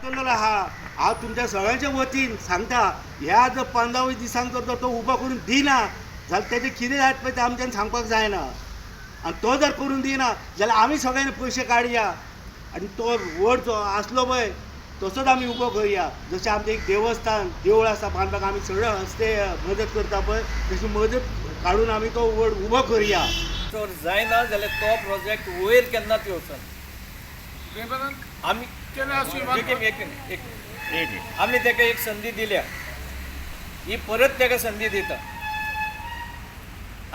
आयकलेलो आहा. हांव तुमच्या सगळ्यांच्या वतीन सांगता, ह्या जर 15-20 दिसांक जर तो उबो करून दिना जाल्यार तेजें कितें जायत पळय तें आमच्यान सांगपाक जायना. आनी तो जर करून दिना जाल्यार आमी सगळ्यांनी पयशे काडया आनी तो वड जो आसलो पळय तसोच आमी उबो करुया. जशें आमचें एक देवस्थान देवूळ आसा बांदपाक आमी सगळे हस्ते मदत करता पळय, तशी मदत काडून आमी तो वड उबो करुया. जर जायना जाल्यार तो प्रोजेक्ट वयर केन्नाच येवचो ना. आमी एक एक एक एक आमी ताका एक संदी दिल्या, ही परत ताका संदी दिता.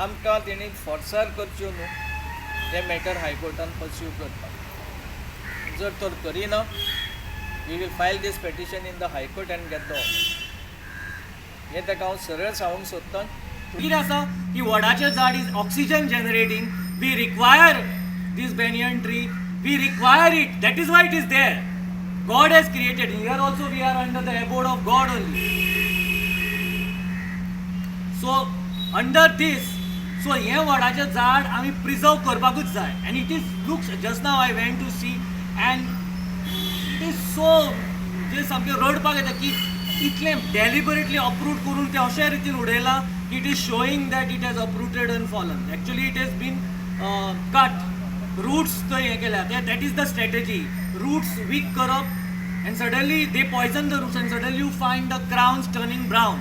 आमकां तेणी फोर्सार करच्यो न्हू, तें मॅटर हायकोर्टान पर्स्यू करपाक. जर तर करिना, we will file this petition in the High Court and get the order. हें ताका हांव सरळ सांगूंक सोदतां. कितें आसा की वडाचें झाड is oxygen generating. We require this banyan tree, we require it. That is why it is there. God has created. Here also we are under the abode of God only. So under this, so हें वडाचें झाड आमी preserve करपाकूच जाय. And it is looks, just now I went to see and it is so, जे सामकें रडपाक येता की इतलें डेलिबरेटली अप्रूट करून तें अशे रितीन उडयलां की it is showing that it has uprooted and fallen. Actually, it has been cut. Roots थंय हें केल्या. That is the strategy. Roots weak करप and suddenly they poison the roots and suddenly you find the crowns turning brown.